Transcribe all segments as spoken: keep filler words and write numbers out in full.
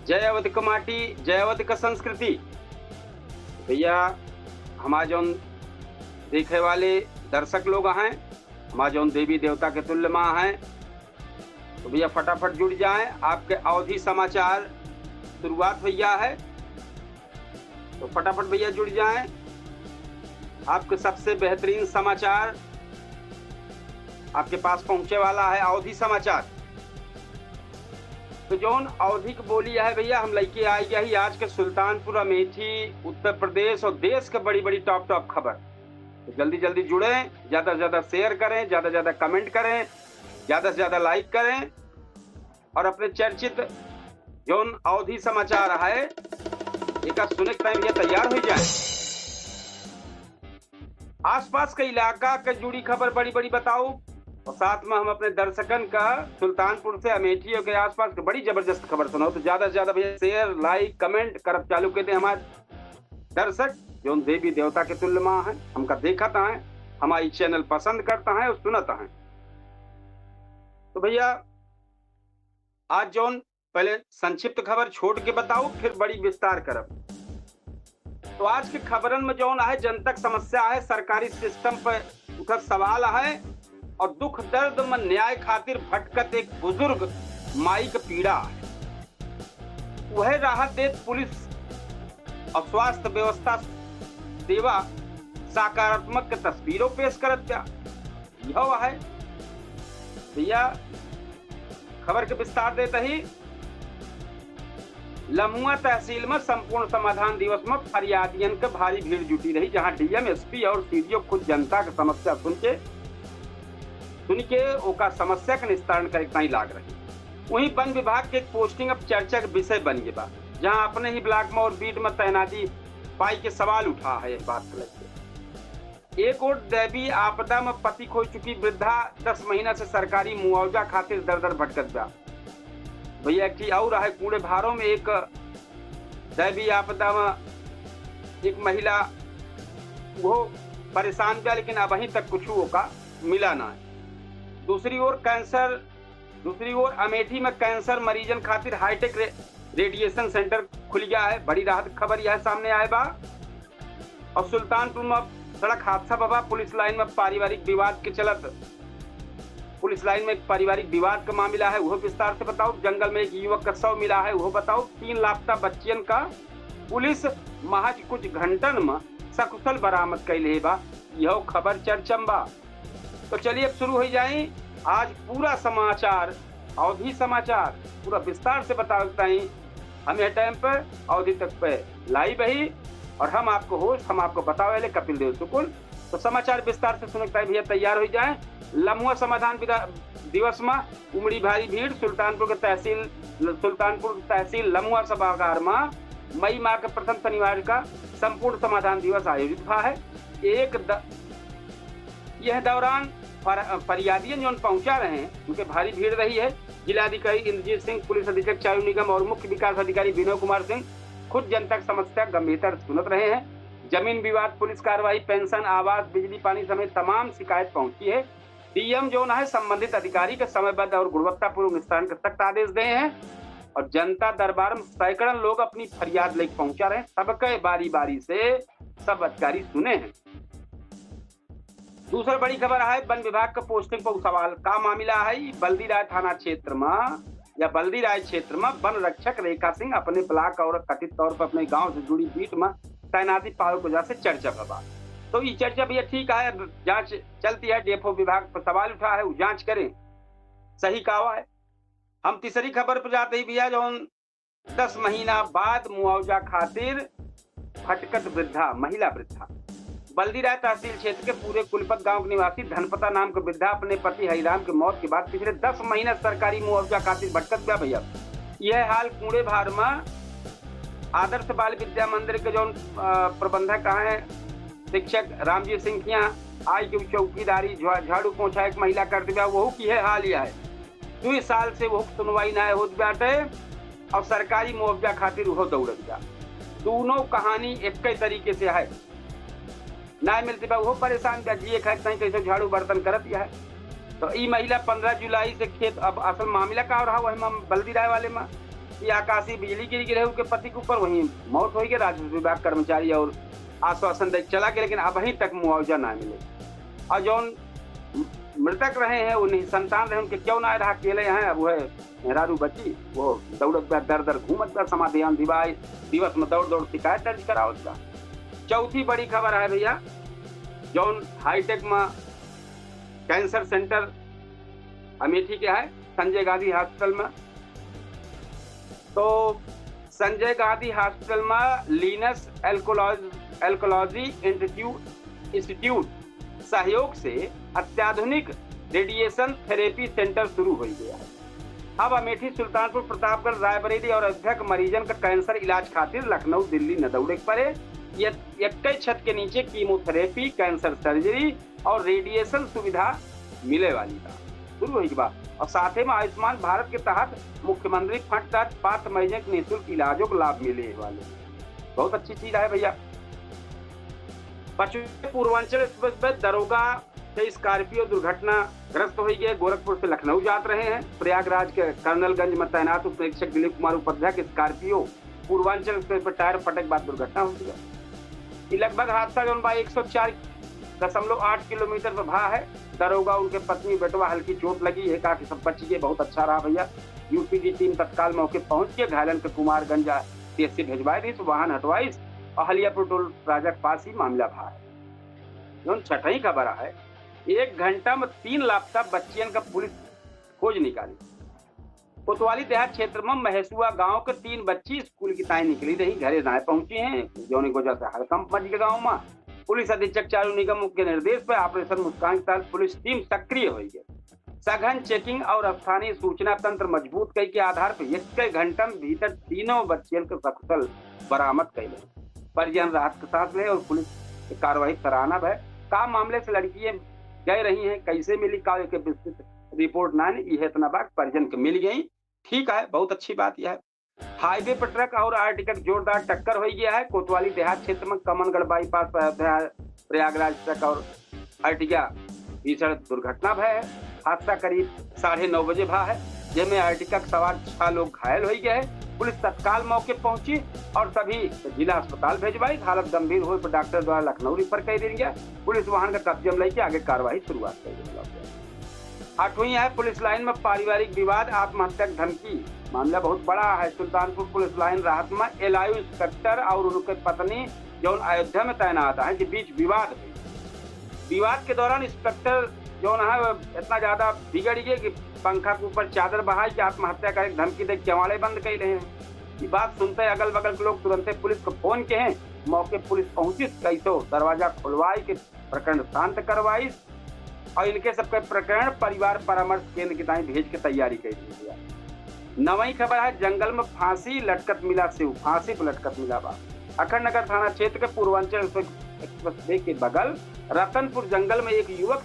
जय अवध क माटी, जय अवध क संस्कृति। भइया, हमार जौन देखे वाले दर्शक लोग हैं, हमार जौन देवी देवता के तुल्य माँ हैं, तो भइया फटाफट जुड़ जाएँ। आपके अवधी समाचार शुरुआत भइया है, तो फटाफट भइया जुड़ जाएँ। आपके सबसे बेहतरीन समाचार आपके पास पहुँचे वाला है, अवधी समाचार। तो जौन अवधी क बोली है भइया, हम लइके आइ गया ही आज के सुल्तानपुर अमेठी, उत्तर प्रदेश और देश के बड़ी-बड़ी top top खबर। तो जल्दी-जल्दी जुड़ें, ज्यादा से ज्यादा share करें, ज्यादा से ज्यादा comment करें, ज्यादा से ज्यादा like करें और अपने चर्चित जौन अवधी समाचार है, एका सुने के time भइया तैयार होइ जाएँ। आसपास के इलाका के जुड़ी खबर बड़ी-बड़ी बताउब और साथ में हम अपने दर्शकन का सुल्तानपुर से अमेठी के आसपास के बड़ी जबरदस्त खबर सुनाउब। तो ज्यादा से ज्यादा भइया share, like, comment करब चालू कर दें हमार दर्शक, जौन देवी देवता के तुल्य माँ हैं, हमका देखत हैं, हमारी channel पसंद करत हैं और सुनत हैं। तो भइया, आज जौन पहले संक्षिप्त खबर छोड़ के बताउब, फिर बड़ी विस्तार करब। तो आज के खबरन में जौन है, जनता क समस्या है, सरकारी system पर उठत सवाल है और दुख दर्द में न्याय खातिर भटकत एक बुजुर्ग माई क पीड़ा है। वह राहत देत पुलिस और स्वास्थ्य व्यवस्था सेवा सकारात्मक के तस्वीरों पेश करत बा। यह है भइया, खबर के विस्तार देत ही, लमुआ तहसील में संपूर्ण समाधान दिवस में फरियादियन के भारी भीड़ जुटी रही, जहां डीएम, एसपी और सीडीओ खुद जनता के समस्या सुन के, सुन के ओका समस्या के निस्तारण करे के ताईं लाग रही। वहीं वन विभाग के एक posting अब चर्चा के विषय बन गया बा, जहां अपने ही block में और beat में तैनाती पाई के सवाल उठा है एक बात को लेके। एक ओर दैवी आपदा में पति खो चुकी वृद्धा दस महीना से सरकारी मुआवजा खातिर दर दर भटकत बा। भइया, एक ठी और है, कूड़े भारो में एक दैवी आपदा में एक महिला वो परेशान बा, लेकिन अबहीं तक कुछ ओका मिला ना है। दूसरी ओर कैंसर, दूसरी ओर अमेठी में कैंसर मरीजन खातिर हाईटेक रे-, रेडिएशन सेंटर खुल गया है। बड़ी राहत खबर यह सामने आए बा। और सुल्तानपुर में सड़क हादसा भवा, पुलिस लाइन में पारिवारिक विवाद के चलत, पुलिस लाइन में एक पारिवारिक विवाद का मामला है, वो विस्तार से बताउब। जंगल में एक युवक का शव मिला है, वो बताउब। तीन लापता बच्चियन का पुलिस महज कुछ घंटन में सकुशल बरामद कैले बा, यह खबर चर्चम बा। तो चलिए अब शुरू होइ जाई आज पूरा समाचार, अवधी समाचार पूरा विस्तार से बतावत ताईं हम यह time पर अवधी तक पे live ही और हम आपको host, हम आपको बतावे ले कपिल देव शुक्ल। तो समाचार विस्तार से सुने के ताईं भइया तैयार होइ जाएँ। लमुआ समाधान विदा-, दिवस में उमड़ी भारी भीड़। सुल्तानपुर के तहसील, सुल्तानपुर के तहसील लमुआ सभागार में मई माह के प्रथम शनिवार का संपूर्ण समाधान दिवस आयोजित भा है। एक द-, यह दौरान फर-, फरियादियन जौन पहुंचा रहे हैं, उनके भारी भीड़ रही है। जिलाधिकारी इंद्रजीत सिंह, पुलिस अधीक्षक चालू निगम और मुख्य विकास अधिकारी विनय कुमार सिंह खुद जनता की समस्या गंभीरता से सुनत रहे हैं। जमीन विवाद, पुलिस कार्रवाई, पेंशन, आवास, बिजली, पानी समेत तमाम शिकायत पहुंची है। डीएम जौन है संबंधित अधिकारी के समयबद्ध और गुणवत्तापूर्ण निस्तारण के सख्त आदेश दे हैं और जनता दरबार में सैकड़न लोग अपनी फरियाद लेके पहुंचा रहे हैं। सबके बारी बारी से सब अधिकारी सुने हैं। दूसर बड़ी खबर है वन विभाग के posting पर सवाल का मामला है। बल्दीराय थाना क्षेत्र में या बल्दीराय क्षेत्र में वन रक्षक रेखा सिंह अपने block और कथित तौर पर अपने गांव से जुड़ी beat में तैनाती पावे की वजह से चर्चा भवा। तो ई चर्चा भइया ठीक है, अब जांच चलती है, डीएफओ विभाग पर सवाल उठा है, वो जांच करें सही का है। हम तीसरी खबर पर जाते ही भइया, जौन दस महीना बाद मुआवजा खातिर भटकत वृद्धा, महिला वृद्धा। बल्दीराय तहसील क्षेत्र के पूरे कुलपत गांव के निवासी धनपता नाम के वृद्धा अपने पति हरिराम के मौत के बाद पिछले दस महीना सरकारी मुआवजा खातिर भटकत बा भइया। यह हाल कूड़े भार में आदर्श बाल विद्या मंदिर के जौन, अ, प्रबंधक हैं शिक्षक रामजी सिंह किया, आई के चौकीदारी, झा-, झाड़ू पोछा एक महिला करत बा, वहू की है हाल यह है। दुई साल से वहू सुनवाई ना होत बाटे और सरकारी मुआवजा खातिर वहू दौड़त बा। दोनों कहानी एक ही तरीके से है, ना मिलत बा, वहू परेशान बा, जिए खाए के ताईं कैसे झाड़ू बर्तन करत यह है। तो ई महिला पन्द्रह जुलाई से खेत, अब असल मामला का रहा वही में बल्दीराय वाले में, कि आकाशीय बिजली गिर गिरे उनके पति के ऊपर, वहीं मौत होइ गए। राजस्व विभाग कर्मचारी और आश्वासन दे चला गए, लेकिन अबहीं तक मुआवजा ना मिले। और जौन मृतक रहे हैं, वो निसंतान रहे, उनके क्यों ना रहा, अकेले हैं, अब वह मेहरारू बची, वो दौड़त बा, दर दर घूमत बा, समाधान दिवाई दिवस में दौड़ दौड़ शिकायत दर्ज करावत बा। चौथी बड़ी खबर है भैया, जौन हाईटेक में कैंसर सेंटर अमेठी के है, संजय गांधी हॉस्पिटल में। तो संजय गांधी हॉस्पिटल में लीनस एल्कोलॉज-, एल्कोलॉजी इंस्टीट्यूट, इंस्टीट्यूट सहयोग से अत्याधुनिक रेडिएशन थेरेपी सेंटर शुरू हो गया है। अब अमेठी, सुल्तानपुर, प्रतापगढ़, रायबरेली और अयोध्या के मरीजन का कैंसर इलाज खातिर लखनऊ, दिल्ली न दौड़े के पड़े। ये एक ही छत के नीचे कीमोथेरेपी, कैंसर सर्जरी और रेडिएशन सुविधा मिले वाली बा, शुरू होई के बा। और साथे में आयुष्मान भारत के तहत मुख्यमंत्री फंड तहत पात्र मरीजन के निःशुल्क इलाजों को लाभ मिले वाले। बहुत अच्छी चीज है भैया। पश्चिमी पूर्वांचल एक्सप्रेस में दरोगा से स्कॉर्पियो दुर्घटनाग्रस्त हो गए। गोरखपुर से लखनऊ जात रहे हैं। प्रयागराज के कर्नलगंज में तैनात उप निरीक्षक दिलीप कुमार उपाध्याय के स्कॉर्पियो पूर्वांचल एक्सप्रेस पर टायर फटक बाद दुर्घटना हो गया। ये लगभग हादसा जौन बा एक सौ चार दशमलव आठ किलोमीटर पर भा है। दरोगा, उनके पत्नी, बेटवा हल्की चोट लगी है, कहा कि सब बच गए, बहुत अच्छा रहा भैया। यूपी की टीम तत्काल मौके पहुंच के घायलन के कुमारगंज सीएचसी भेजवाए दी, वाहन हटवाइस और हलियापुर टोल प्लाजा के पास ही मामला भा है। जौन छठई खबर है, एक घंटा में तीन लापता बच्चियन का पुलिस खोज निकाली। कोतवाली देहात क्षेत्र में महेसुआ गांव के तीन बच्ची स्कूल की ताई निकली रही, घरे नाय पहुंची हैं, जौन की वजह से हड़कंप मच गया गांव में। पुलिस अधीक्षक चारू निगम के निर्देश पर ऑपरेशन मुस्कान के तहत पुलिस टीम सक्रिय हो गई। सघन चेकिंग और स्थानीय सूचना तंत्र मजबूत कई के आधार पर एक घंटा में भीतर तीनों बच्चियन के सकुशल बरामद कैले। परिजन राहत के सांस ले और पुलिस के कार्रवाई सराहना है। का मामले से लड़कियां गए रही हैं, कैसे मिली, का एक विस्तृत रिपोर्ट ना, यह इतना बात परिजन के मिल गई। ठीक है, बहुत अच्छी बात यह है। हाईवे पर ट्रक और आर्टिका के जोरदार टक्कर हो गया है। कोतवाली देहात क्षेत्र में कमनगढ़ बाईपास पर अयोध्या प्रयागराज ट्रक और आर्टिका भीषण दुर्घटना भय है। हादसा करीब साढ़े नौ बजे भा है, जिसमें आर्टिका के सवार छह लोग घायल हो गए हैं। पुलिस तत्काल मौके पहुंची और सभी जिला अस्पताल भेजवाई। हालत गंभीर होए पर डॉक्टर द्वारा लखनऊ रिफर कर दिया गया। पुलिस वाहन का कब्जे में लेके आगे कार्रवाई शुरुआत कर दी। आठवीं है पुलिस लाइन में पारिवारिक विवाद, आत्महत्या की धमकी। मामला बहुत बड़ा है। सुल्तानपुर पुलिस लाइन राहत में एलआईयू इंस्पेक्टर और उनके पत्नी जौन अयोध्या में तैनात है के बीच विवाद हुई। विवाद के दौरान इंस्पेक्टर जौन है वो इतना ज्यादा बिगड़ गए कि पंखा के ऊपर चादर बहाई के आत्महत्या करे के धमकी दे के केवाड़े बंद कैले हैं। ये बात सुनते अगल बगल के लोग तुरंते पुलिस को फोन के हैं। मौके पुलिस पहुंची, कैसो दरवाजा खुलवाई के प्रकरण शांत करवाई और इनके सबके प्रकरण परिवार परामर्श केंद्र की ताई भेज के तैयारी कर दी गया। नवई खबर है, जंगल में फांसी लटकत मिला शिव, फांसी पर लटकत मिला बा। अखंड नगर थाना क्षेत्र के पूर्वांचल एक्सप्रेस, एक्सप्रेस वे के बगल रतनपुर जंगल में एक युवक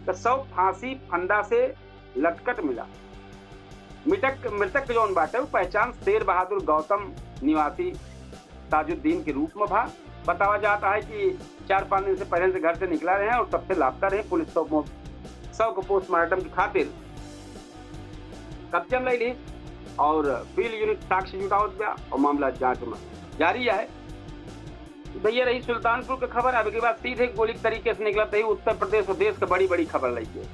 का शव फांसी फंदा से लटकत मिला। मृतक, मृतक जौन बाटे, वो पहचान शेर बहादुर गौतम निवासी ताजुद्दीन के रूप में भा। बतावा जाता है कि चार पाँच दिन से पहले से घर से निकला रहे हैं और तब से लापता रहे। पुलिस शव मौ-, शव को पोस्टमार्टम की खातिर कब्जे में ले ली और फील्ड यूनिट साक्ष्य जुटावत बा और मामला जांच में जारी है। भैया रही सुल्तानपुर के खबर। अब के बाद सीधे गोली के तरीके से निकलत रही उत्तर प्रदेश और देश के बड़ी बड़ी खबर लइके।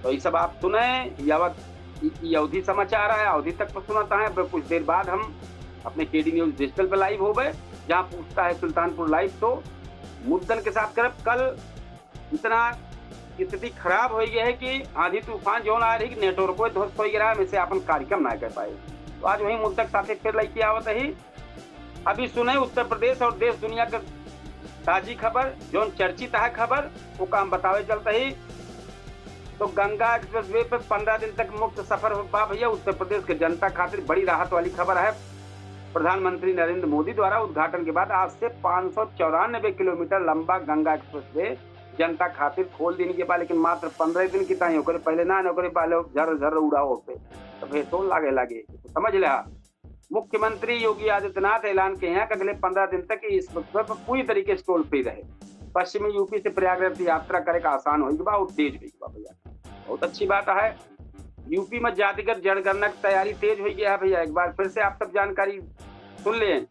तो ये सब आप सुने, यावत ई, ई अवधी समाचार है, अवधी तक पर सुनत है। अब कुछ देर बाद हम अपने केडी न्यूज डिजिटल पे लाइव होबे, जहाँ पूछता है सुल्तानपुर लाइव। तो मुद्दन के साथ करब। कल इतना स्थिति खराब हो गया है कि आंधी तूफान जौन आ रही, नेटवर्को ध्वस्त हो गया है, हम इसे अपन कार्यक्रम ना कर पाए। तो आज वही मुद्दा के साथे फिर लइके आवत ही। अभी सुने उत्तर प्रदेश और देश दुनिया के ताजी खबर, जौन चर्चित है खबर, ओका हम बतावे चलत ही। तो गंगा एक्सप्रेस वे पर पन्द्रह दिन तक मुफ्त सफर हो बा भैया। उत्तर प्रदेश के जनता खातिर बड़ी राहत वाली खबर है। प्रधानमंत्री नरेंद्र मोदी द्वारा उद्घाटन के बाद आज से पाँच सौ चौरानबे किलोमीटर लंबा गंगा एक्सप्रेस वे जनता खातिर खोल देने के बाद, लेकिन मात्र पन्द्रह दिन की ताई, ओकरे पहले ना, ओकरे पहले झर झर उड़ाओ पे, तो फिर तो लागे लागे, तो समझ ले। मुख्यमंत्री योगी आदित्यनाथ ऐलान के हैं कि अगले पन्द्रह दिन तक इस एक्सप्रेस वे पर पूरी तरीके से टोल फ्री रहे। पश्चिमी यूपी से प्रयागराज की यात्रा करे का आसान होई बा और तेज होई बा भैया। बहुत अच्छी बात है। यूपी में जातिगत जनगणना की तैयारी तेज होइ गया है भैया। एक बार फिर से आप सब जानकारी सुन लें,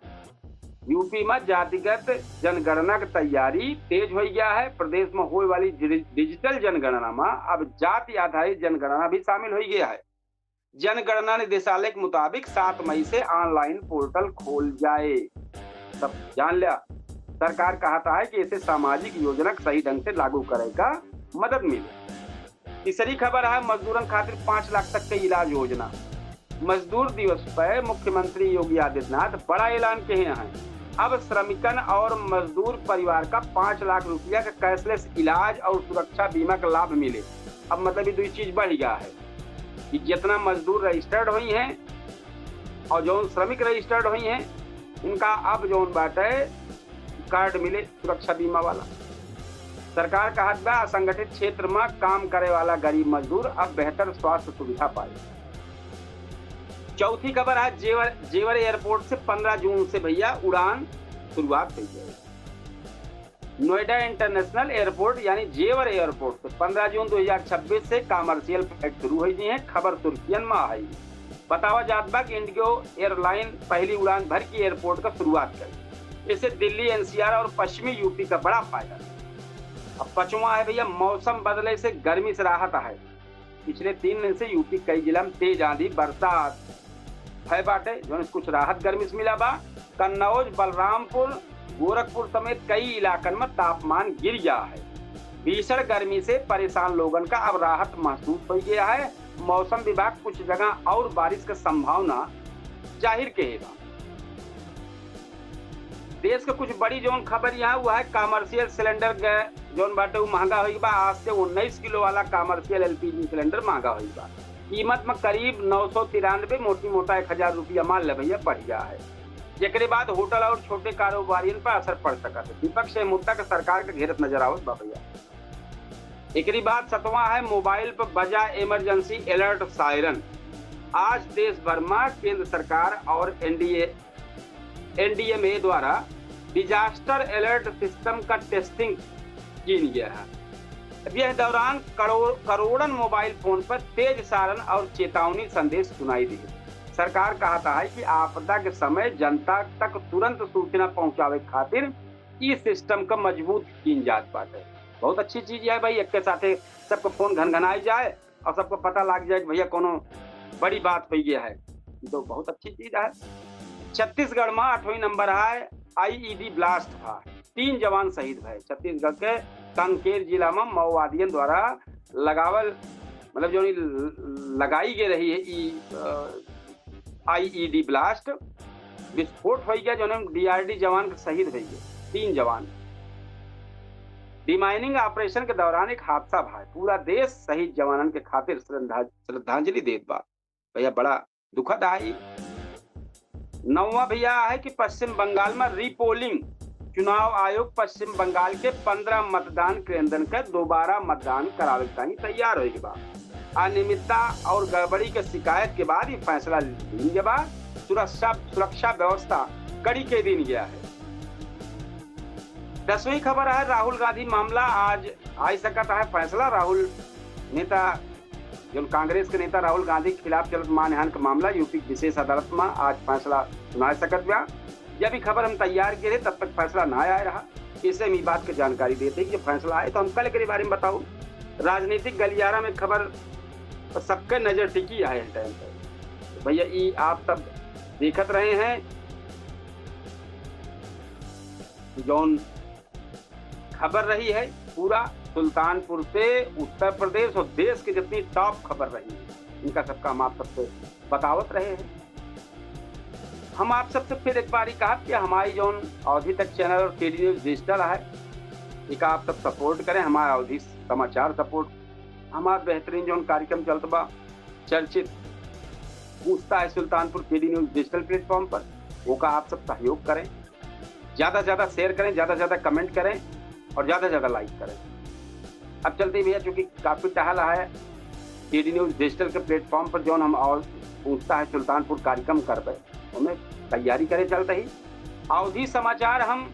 यूपी में जातिगत जनगणना की तैयारी तेज होइ गया है। प्रदेश में होए वाली डिजि-, डिजिटल जनगणना में अब जाति आधारित जनगणना भी शामिल होइ गया है। जनगणना निदेशालय के मुताबिक सात मई से online portal खोल जाए। सब जान लिया, सरकार कहता है कि इसे सामाजिक योजना के सही ढंग से लागू करे का मदद मिले। तीसरी खबर है, मजदूरन खातिर पाँच लाख तक के इलाज योजना। मजदूर दिवस पर मुख्यमंत्री योगी आदित्यनाथ बड़ा ऐलान किहे हैं। अब श्रमिकन और मजदूर परिवार का पाँच लाख रुपया का cashless इलाज और सुरक्षा बीमा का लाभ मिले। अब मतलब ये दुई चीज बढ़ गया है कि जितना मजदूर registered होइहैं और जौन श्रमिक registered होइहैं, उनका अब जौन बाटे card मिले सुरक्षा बीमा वाला। सरकार कहत बा, असंगठित क्षेत्र में काम करे वाला गरीब मजदूर अब बेहतर स्वास्थ्य सुविधा पाए। चौथी खबर है, जेवर, जेवर airport से पन्द्रह जून से भैया उड़ान शुरुआत होइ गई। नोएडा International Airport यानी जेवर airport से पन्द्रह जून दो हज़ार छब्बीस से commercial flight शुरू होइ गई हैं। खबर सुर्खियन में आई। बतावा जात बा कि IndiGo airline पहली उड़ान भर की airport का शुरुआत करी। इससे दिल्ली, NCR और पश्चिमी यूपी का बड़ा फायदा। अब पचवा है भैया, मौसम बदले से गर्मी से राहत है। पिछले तीन दिन से यूपी कई जिला में तेज आंधी बरसात है बाटे, जौन से कुछ राहत गर्मी से मिला बा। कन्नौज, बलरामपुर, गोरखपुर समेत कई इलाकन में तापमान गिर गया है। भीषण गर्मी से परेशान लोगन का अब राहत महसूस होइ गया है। मौसम विभाग कुछ जगह और बारिश का संभावना जाहिर किहे बा। देश के कुछ बड़ी जौन खबर यहाँ हुआ है, commercial cylinder गै-, जौन बाटे उ महंगा होइ बा। आज से उन्नीस किलो वाला commercial LPG cylinder महंगा होइ बा। कीमत में करीब नौ सौ तिरानबे, मोटी मोटा एक हजार रुपया मान ले भैया, बढ़ गया है, जेकरे बाद होटल और छोटे कारोबारियन पर असर पड़ सकत है। विपक्ष यह मुद्दा के सरकार के घेरत नजर आवत बा भैया। एकरी बाद सतवां है, मोबाइल पर बजा emergency alert siren। आज देश भर में केंद्र सरकार और NDA, NDMA द्वारा disaster alert system का testing कीन गया है। अब यह दौरान करोड़, करोड़न मोबाइल फोन पर तेज सायरन और चेतावनी संदेश सुनाई दी। सरकार कहता है कि आपदा के समय जनता तक तुरंत सूचना पहुंचावे खातिर ई system का मजबूत कीन जात बाटे। बहुत अच्छी चीज है भाई, एक के साथे सबका फोन घनघनाई जाए और सबको पता लाग जाए कि भैया कोनो बड़ी बात होइ गया है, ये तो बहुत अच्छी चीज है। छत्तीसगढ़ में आठवीं नंबर है, IED blast भा, तीन जवान शहीद भए। छत्तीसगढ़ के कांकेर जिला में माओवादियन द्वारा लगावल, मतलब जो लगाई गई रही है ई, अ, IED blast, विस्फोट होइ गया, जौने में DRD जवान के शहीद होइ गए तीन जवान। Demining operation के दौरान एक हादसा भा, पूरा देश शहीद जवानन के खातिर श्रद्धा-, श्रद्धांजलि देत बा। भैया, बड़ा दुखद है। नौवां भैया है कि पश्चिम बंगाल में repolling, चुनाव आयोग पश्चिम बंगाल के पन्द्रह मतदान केंद्रन के दोबारा मतदान करावे के ताईं तैयार होइ गए बा। अनियमितता और गड़बड़ी के शिकायत के बाद ये फैसला लीन गया बा। सुरक्षा, सुरक्षा व्यवस्था कड़ी के दीन गया है। दसवीं खबर है, राहुल गांधी मामला आज आ सकत है फैसला। राहुल नेता, जौन कांग्रेस के नेता राहुल गांधी के खिलाफ चलत मानहानि के मामला यूपी की विशेष अदालत में आज फैसला सुना सकत बा। जब ई खबर हम तैयार किहे रहे, तब तक फैसला ना आए रहा। इसे हम ई बात के जानकारी देते कि जब फैसला आए, तो हम कल एकरे बारे में बताऊ। राजनीतिक गलियारा में खबर पर सबके नजर टिकी है इस time पर। तो भैया, ई आप सब देखत रहे हैं, जौन खबर रही है पूरा सुल्तानपुर से उत्तर प्रदेश और देश के जितनी top खबर रही है, इनका सबका हम आप सबसे बतावत रहे हैं। हम आप सबसे फिर एक बारी कहब कि हमारी जौन अवधी तक channel और केडी न्यूज डिजिटल है, इका आप सब support करें, हमारा अवधी समाचार support, हमारा बेहतरीन जौन कार्यक्रम चलत बा, चर्चित पूछता है सुल्तानपुर केडी न्यूज डिजिटल platform पर, ओका आप सब सहयोग करें, ज्यादा से ज्यादा share करें, ज्यादा से ज्यादा comment करें और ज्यादा से ज्यादा like करें। अब चलते ही भैया, चूंकि काफी टहल है केडी न्यूज डिजिटल के platform पर, जौन हम और पूछता है सुल्तानपुर कार्यक्रम करबे, ओमे तैयारी करे चलते ही अवधी समाचार हम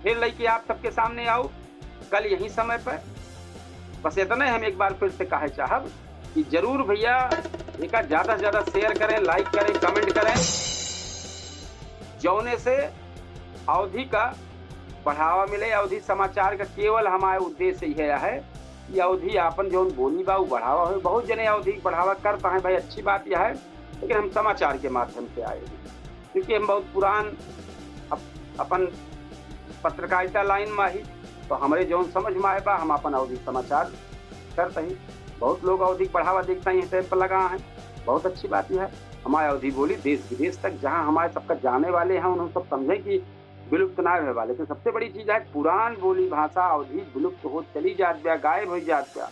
फिर लेके आप सबके सामने आऊ कल यही समय पर। बस इतने हम एक बार फिर से कहे चाहब कि जरूर भइया एका ज्यादा से ज्यादा share करें, like करें, comment करें, जौने से अवधी का बढ़ावा मिले। अवधी समाचार का केवल हमारे उद्देश्य यह है कि अवधी आपन जौन बोली बा उ बढ़ावा हो। बहुत जने अवधी बढ़ावा करता है भाई, अच्छी बात यह है, लेकिन हम समाचार के माध्यम से आए हैं, क्योंकि हम बहुत पुरान अप-, अपन पत्रकारिता line में ही, तो हमरे जौन समझ में आए बा हम अपन अवधी समाचार करते ही। बहुत लोग अवधी के बढ़ावा देखता ही time पर लगा है, बहुत अच्छी बात यह है। हमारे अवधी बोली देश विदेश तक, जहाँ हमारे सबका जाने वाले हैं, उन्होंने सब समझे कि विलुप्त ना होए वाले। लेकिन सबसे बड़ी चीज है, पुरान बोली भाषा अवधी विलुप्त हो चली जात बा, गायब हो जात बा।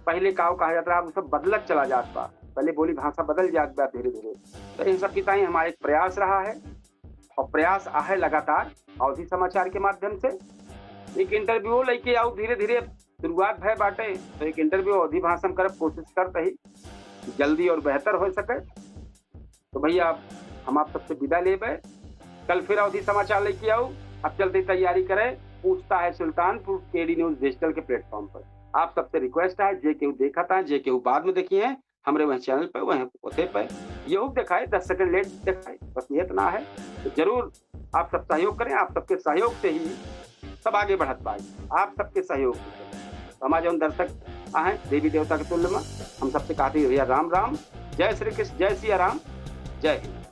पहले काव कहा जात रहा, अब सब बदलत चला जात बा। पहले बोली भाषा बदल जात बा धीरे धीरे। तो इन सब की ताई हमारा एक प्रयास रहा है और प्रयास आहे लगातार अवधी समाचार के माध्यम से। एक interview लेके आऊ, धीरे धीरे शुरुआत भय बाटे, तो एक interview अवधी भाषा में करब, कोशिश करते ही जल्दी और बेहतर हो सके। तो भइया, हम आप सबसे विदा लेबे, कल फिर अवधी समाचार लेके आऊ। अब चलते तैयारी करें, पूछता है सुल्तानपुर, केडी न्यूज डिजिटल के platform पर। आप सबसे request है, जे केहू देखत है, जे केहू बाद में देखी है, हमरे वह channel पे, वह ओथे पे, यहू देखाए, दस second late देखाए, बस ये इतना है। तो जरूर आप सब सहयोग करें, आप सबके सहयोग से ही सब आगे बढ़त बा, आप सबके सहयोग से। तो हमारे जौन दर्शक आहे देवी देवता के तुल्य में, हम सबसे कहते हैं भइया राम राम, जय श्री कृष्ण, जय सिया राम, जय हिंद।